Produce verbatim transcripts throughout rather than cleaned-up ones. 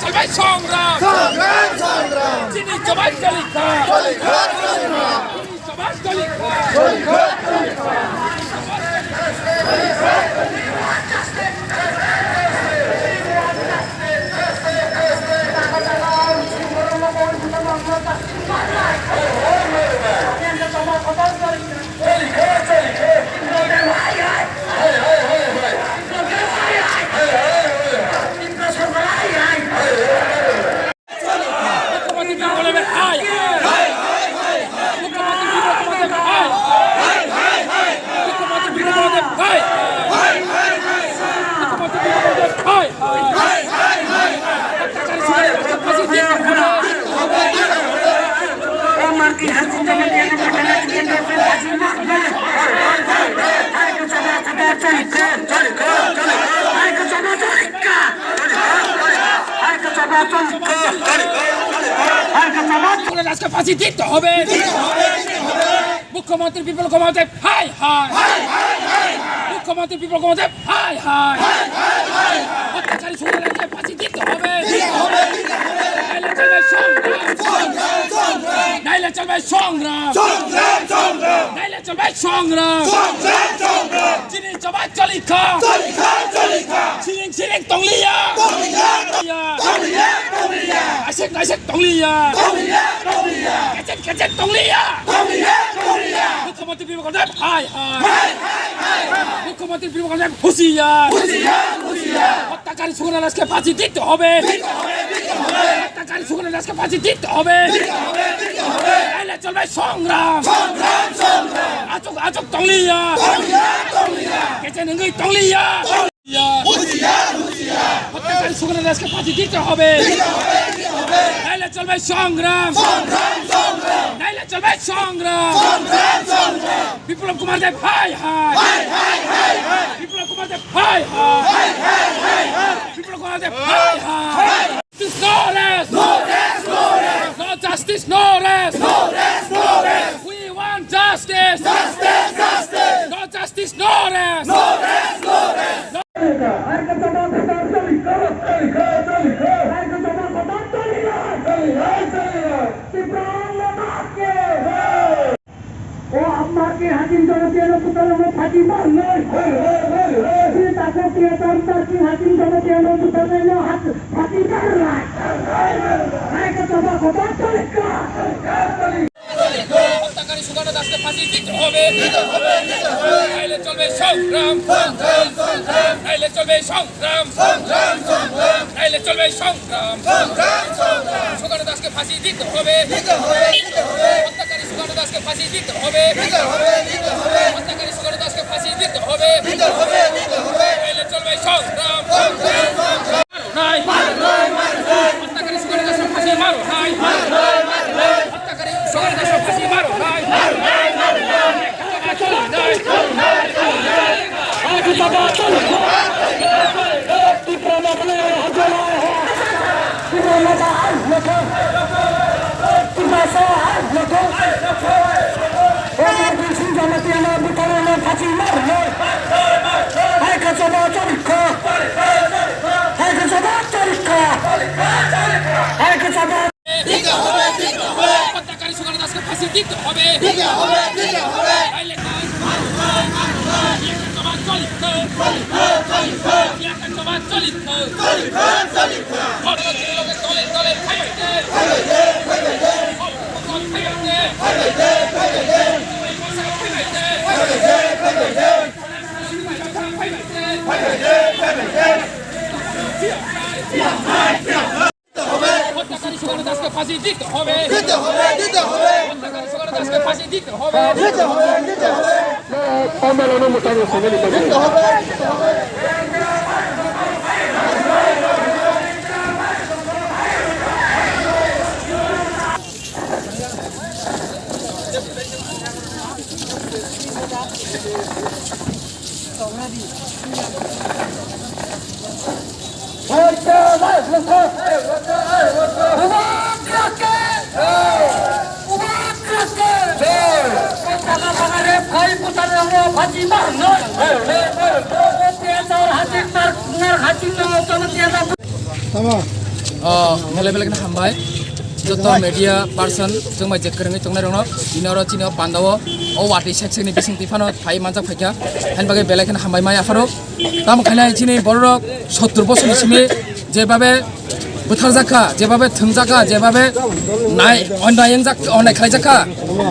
চলবে সংগ্রাম। সংগ্রাম, সংগ্রাম। চিনি জবাই চলিখা। চলিখা, চলিখা। চিনি জবাই চলিখা। চলিখা, চলিখা। আজকে ফাঁসি দিতে হবে। মুখ্যমন্ত্রী বিপ্লব কুমার দেব, হায় হায়। মুখ্যমন্ত্রী বিপ্লব কুমার দেব, হায় হায়। অত্যাচারী সুগার রাজকে ফাঁসি দিতে হবে। নাইলে চলবে সংগ্রাম। নাইলে চলবে সংগ্রাম। নাইলে চলবে সংগ্রাম। চিনি জবাই চলিখা। সিরিং সিরিং তংলিয়া। Asik asik tonglia. Kecet kecet tonglia. মুখ্যমন্ত্রী বিপ্লব দেব, হায় হায়। মুখ্যমন্ত্রী বিপ্লব দেব, হুঁশিয়ার। হত্যাকারী সুগনা দাসকে ফাঁসি দিতে হবে। হত্যাকারী সুগনা দাসকে ফাঁসি দিতে হবে। নাইলে চলবে সংগ্রাম। আচুক আচুক তংলিয়া। Kecet nengwi tonglia. হত্যাকারী সুগনা দাসকে ফাঁসি দিতে হবে। নাইলে চলবে সংগ্রাম। নাইলে চলবে সংগ্রাম। বিপ্লব কুমার দেব, হায় হায়। বিপ্লব কুমার দেব, হায় হায়। বিপ্লব কুমার দেব, হায় হায়। Justice, no rest. No rest, no rest. No justice, no rest. No rest, no rest. We want justice. Justice, justice. No justice, no rest. No rest, no rest. O Ammar ke Hakim Jamatia no putar no phaji mar noi. Sri Taku Tia Tar Tar Singh Hakim Jamatia no putar no phaji mar noi. Hai ka taba kota chalika. হত্যাকারী সুকান্ত দাসকে ফাঁসি দিতে হবে। নাইলে চলবে সংগ্রাম। নাইলে চলবে সংগ্রাম। নাইলে চলবে সংগ্রাম। সুকান্ত দাসকে ফাঁসি দিতে হবে। হত্যাকারী সুকান্ত দাসকে ফাঁসি দিতে হবে। হত্যাকারী সুকান্ত দাসকে ফাঁসি দিতে হবে। নাইলে চলবে সংগ্রাম। নাই। হত্যাকারী সুকান্ত দাসের ফাঁসি মারো নাই। হত্যাকারী সুকান্ত দাসের ফাঁসি মারো নাই। হত্যাকারী সুকান্ত দাসকে ফাঁসি দিতে হবে। দিতে হবে, দিতে হবে। নাইলে কাজ। জবাব চলিত। চলিত, চলিত। জবাব চলিত। চলিত, চলিত। ভোট কেন্দ্রকে দলে দলে খাইতে। খাইতে, খাইতে। ভোট কেন্দ্রকে খাইতে। খাইতে, খাইতে। খাইতে, খাইতে। হত্যাকারী সুকান্ত দাসকে ফাঁসি দিতে হবে। দিতে হবে, দিতে হবে। হত্যাকারী সুকান্ত দাসকে ফাঁসি দিতে হবে। দিতে হবে, দিতে হবে। সম্মেলন মোতাবেক হবে, দিতে হবে, দিতে হবে। Tamam. O, belai belai kheno hambai. Joto media person chwng bai je kwrwngwi tongnai rokno, tini oro chini o pandao o watwi sek sekni bising twi phano phai manjak phaikha. Haini bagwi belai kheno hambai mai apharo. Tamo khainai chini bororok sottur bosorni simi jebabe bwtharjakha, jebabe thwngjakha, jebabe nai, onai wngjak, onai khlaijakha.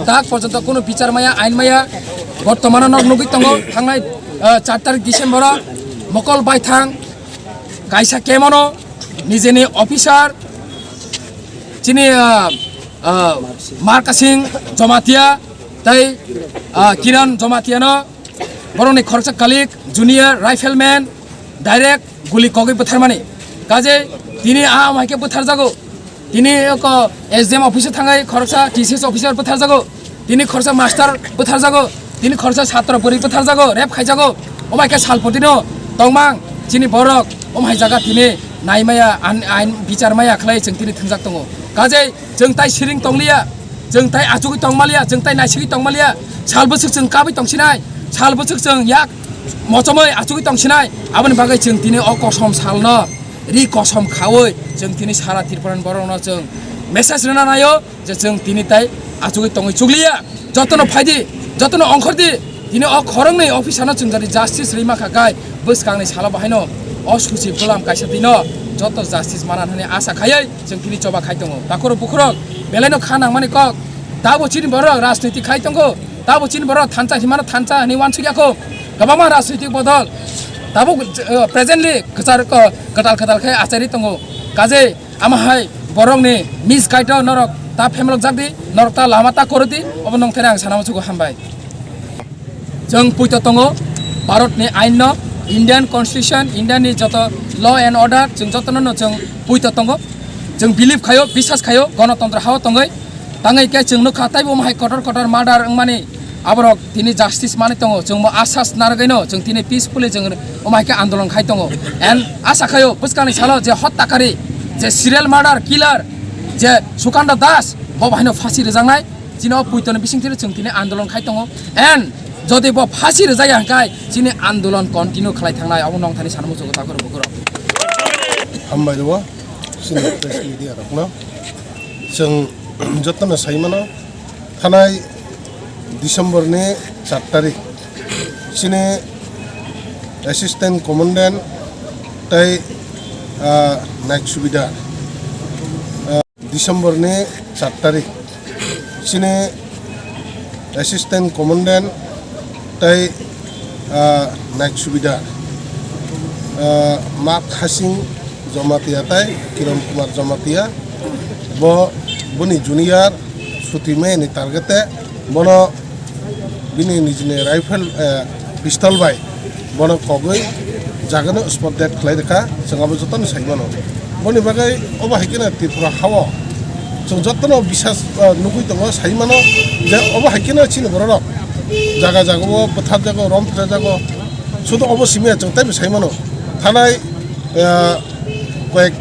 Tak porjonto kunu bichar maya, ain maya. Bortomano nok nugwi tongo, thangnai, eh, char tarik December o mokol baithang kaisa kemono nijini officer chini, ah, ah, Markasing Jomatia tei, ah, Kiran Jomatia no borokni khoroksa colleague junior rifleman direct guli kogwi bwtharmani. Kaje tini a amhaike bwtharjago. Tini oko S D M office o thangai khoroksa T C S officer bwtharjago. Tini khoroksa master bwtharjago. Tini khoroksa satro bwrwi bwtharjago, rape khaijago. Omo hai khe salpotino tongmang chini borok omo hai jaga tini naimaya, an-, ain bichar maya khlai chwng tini thwngjak tongo. Kaje chwng tai siring tongliya, chwng tai achugwi tongmaliya, chwng tai naisigwi tongmaliya. Sal bwswk chwng kabwi tongsinai, sal bwswk chwng yak mochomwi achugwi tongsinai. Aboni bagwi chwng tini o kosom salno ri kosom khaui chwng tini sara Tripurani borokno chwng message rwna naio. Je chwng tini tai achugwi tongwi chukliya. Jotono phaidi, jotono ongkhordi. Tini o khoroknwi officer no chwng jani justice rwima kha kai bwskangni salo bahaino o suchi bwlam kaisa tino joto justice mana hwnwi asa khaiwi chwng tini choba khai tongo. Takhurok bukhurok belaino kha nangmani kok. Tabo chini borok rajniti khai tongo. Tabo chini borok thansa himano thansa hwnwi uansukya kho. Kwbangma rajnitik bodol. Tabo, eh, presently kwchar, kwtal kwtal khe achari tongo. Kaje Amo hai borokni misguide o norok ta phemelok jak di, norok ta lama ta koro di, obo nong thani ang sana muchugo hambai. Chwng puito tongo Bharat ni ain no, Indian Constitution, India ni joto law and order, chwng joto no, no chwng puito tongo. Chwng believe khayo, biswas khayo, gonotontro hao tongoi. Tangwi khe chwng nukha taibo omo hai kotor kotor murder wngmani, aborok tini justice manwi tongo. Chwng bo asas narwgwino chwng tini peacefully chwng omo hai khe andolon khai tongo. And asa khaio bwskangni salo je hottakari, je serial murder killer, je Sukanda Das, bo bahaino phasi rwjaknai, chini o puitoni bisingtwi chwng tini andolon khai tongo. And jodi bo phasi rwjakya hwnkhe chini andolon continue khlai thangnai, abo nong thani sana muchugo takhurok bukhurok. Hambai rwo chini press media rokno. Chwng jotono sai mano, thanai December ni char tarik chini Assistant Commandant tei, ah, Night Subedar, ah, December ni char tarik chini Assistant Commandant tei, ah, Night Subedar, ah, Mak Hasing Jomatia tei Kiran Kumar Jomatia, bo boni junior suti maya ni target e bono bini nijini rifle, eh, pistol bai bono kogwi jagano spot dead khlai rwkha, chwng abo jotono sai mano. Boni bagwi obo hai kheno Tripura hao chwng jotono bisas, eh, nugwi tongo, sai mano je obo hai kheno chini bororok jaga jagao bwtharjago, rom phwrwkjago, sudu obo simi ya chwng teibo sai mano. Thanai, eh, koyek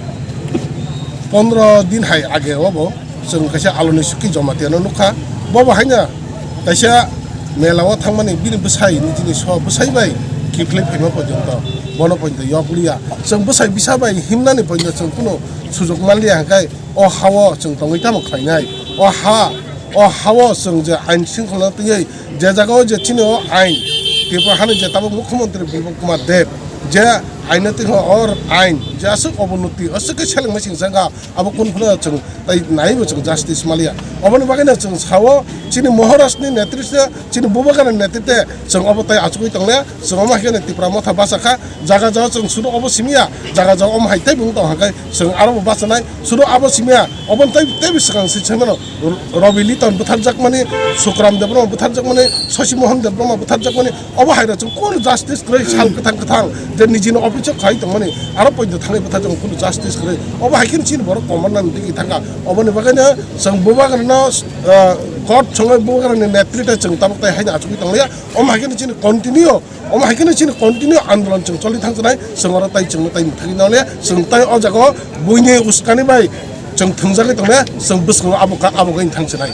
pondro din hai age obo. Chwng kaisa aloni suki Jomatia no nukha. Bobo haino kaisa mela o thangmani bini bwsai nijini so bwsai bai kiphilwi phaima porjonto bono porjonto yok liya. Chwng bwsai bisa bai himnani porjonto chwng kunu sujok manliya, hwnkhe o hao chwng tongwi tamo khlainai? O ha, o hao chwng je ain shringkhola twiwi je jagao je chini o ain, Tripura hani je tabuk Mukhyamantri Biplab Kumar Deb je aino twi o ain je aswk obonoti aswk khe selengma sing janga, abo kunu phano chwng tai naibo chwng justice maliya. Oboni bagwino chwng sao chini Maharashtra ni netritwe, chini Bubagra ni netritwe chwng obo tai achugwi tongle, chwng omo hai kheno Tipra Motha bachakha, jaga jagao chwng sudu obo simiya, jaga jagao omo hai teibo wng tong hwnkhe chwng arobo bachanai, sudu abo simiya, oboni tai teibo swkang se sengmano Robi Liton bwtharjakmani, Sukram Debbarma bwtharjakmani, Shashi Mohan Debbarma bwtharjakmani, obo hai rok chwng kunu justice kwrwi sal kwthang kwthang je nijini office o khai tongmani aro poito thangwi bwtharjak kunu justice kwrwi. Obo hai kheno chini borok komonan digi thangkha. Oboni bagwino chwng Bubagrano, ah, court songwi Bubagrani netritwe chwng tabuk tai haino achugwi tonglia. Omo hai kheno chini continue, omo hai kheno chini continue andolon chwng choli thangsinai. Chwng oro tai chwngno tai mwthangwi nanglia. Chwng tai o jagao buini uskani bai chwng thwngjagwi tonglia. Chwng bwskango abo ka, abo wngwi thangsinai.